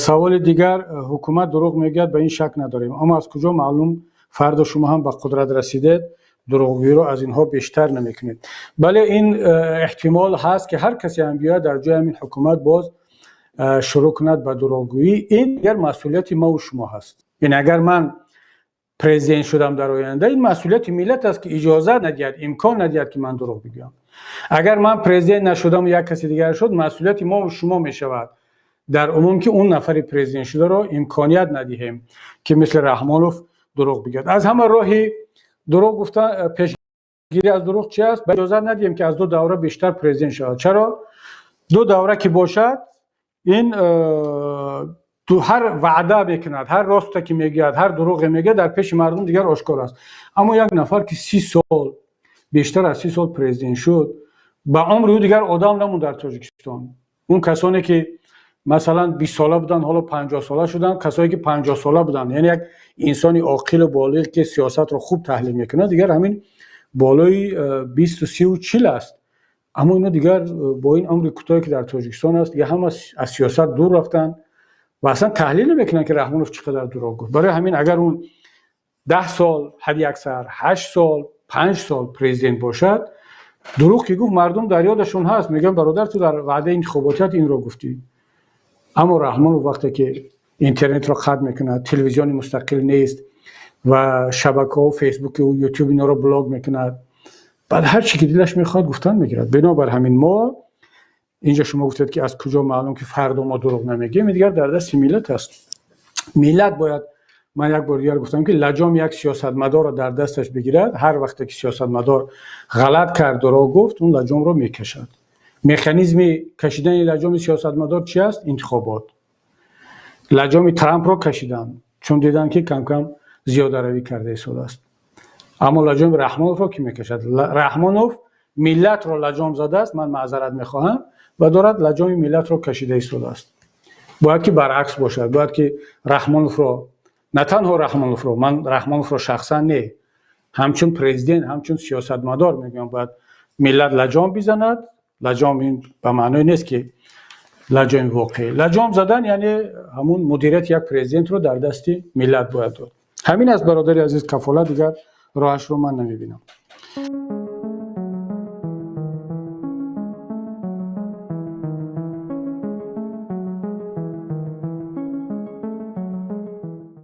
Саволи дигар: ҳукумат дурӯғ мегӯяд, ба ин шак надорем, аммо аз куҷо маълум, фардо шумо ҳам ба қудрат расидед, дурӯғгӯиро аз инҳо бештар намекунед? Бале, ин эҳтимол ҳаст, ки ҳар касе ҳам биёяд, дар ҷои ҳамин ҳукумат боз шурӯъ кунад ба дурӯғгӯӣ. Ин дигар масъулияти маву шумо ҳаст. Ин агар ман президент шудам дар оянда, ин масъулияти миллат аст, ки иҷозат надиҳад, имкон надиҳад, ки ман дурӯғ бигӯям. Агар ман президент нашудаму як каси дигар шуд, масъулияти мову шумо мешавад дар умум, ки он нафари президент шударо имконият надиҳем, ки мисли Раҳмонов дурӯғ бигӯяд. Аз ҳама роҳи дурӯғ гуфта пешгирӣ аз дурӯғ чи аст? Иҷозат надиҳем, ки аз ду давра бештар президент шавад. Чаро? Ду давра ки бошад, ин ҳар ваъда мекунад, ҳар росте ки мегӯяд, ҳар дурӯғе мегӯяд, дар пеши мардум дигар ошкор аст. Аммо як нафар ки 30 сол, бештар аз 30 сол президент шуд, ба умри ӯ дигар одам намонд дар Тоҷикистон. Он касоне ки, масалан, 20сола буданд, ҳоло 50сола шуданд, касое ки 50сола буданд, яъне як инсони оқилу болиғ, ки сиёсатро хуб таҳлил мекунад, дигар ҳамин болои 20-у 30-у 40 аст. Аммо ино дигар бо ин умри кӯтоҳе, ки дар Тоҷикистон аст, дигар ҳама аз сиёсат дур рафтанд ва аслан таҳлил намекунанд, ки Раҳмонов чӣ қадар дурӯғ гуфт. Барои ҳамин, агар он 10 сол ҳадди аксар, 8 сол, 5 сол президент бошад, дурӯғ ки гуфт, мардум дар ёдашон ҳаст, мегӯянд: «Бародар, ту дар ваъдаи интихоботият инро гуфтӣ». Аммо Раҳмонов вақте ки интернетро қатъ мекунад, телевизиони мустақил нест ва шабакаҳо, Фейсбуку Ютуб, инҳоро блок мекунад, баъд ҳар чӣ ки дилаш мехоҳад, гуфтан мегирад. Бинобар ҳамин мо инҷо, шумо гуфтед, ки аз куҷо маълум, ки фардо мо дурӯғ намегӯем, дигар дар дасти миллат аст. Миллат бояд, ман як бор дигар гуфтам, ки лаҷоми як сиёсатмадорро дар дасташ бигирад, ҳар вақте ки сиёсатмадор ғалат кард, дурӯғ гуфт, он лаҷомро мекашад. Механизми кашидани лаҷоми сиёсатмадор чи аст? Интихобот. Лаҷоми Трампро кашиданд, чун диданд, ки камкам зиёдаравӣ карда истодааст. Аммо лаҷоми Раҳмоновро кӣ мекашад? Раҳмонов миллатро лаҷом задааст, ман маъзарат мехоҳам, ва дорад лаҷоми миллатро кашида истодааст. Бояд ки баръакс бошад. Бояд ки Раҳмоновро, на танҳо Раҳмоновро, ман Раҳмоновро шахсан не, ҳамчун президент, ҳамчун сиёсатмадор мегӯям, бояд миллат лаҷом бизанад. Лаҷом ин ба маъное нест, ки лаҷоми воқеӣ. Лаҷом задан яъне ҳамун мудирияти як президентро дар дасти миллат бояд дод. Ҳамин аст, бародари азиз. Кафолат, дигар роҳашро ман намебинам.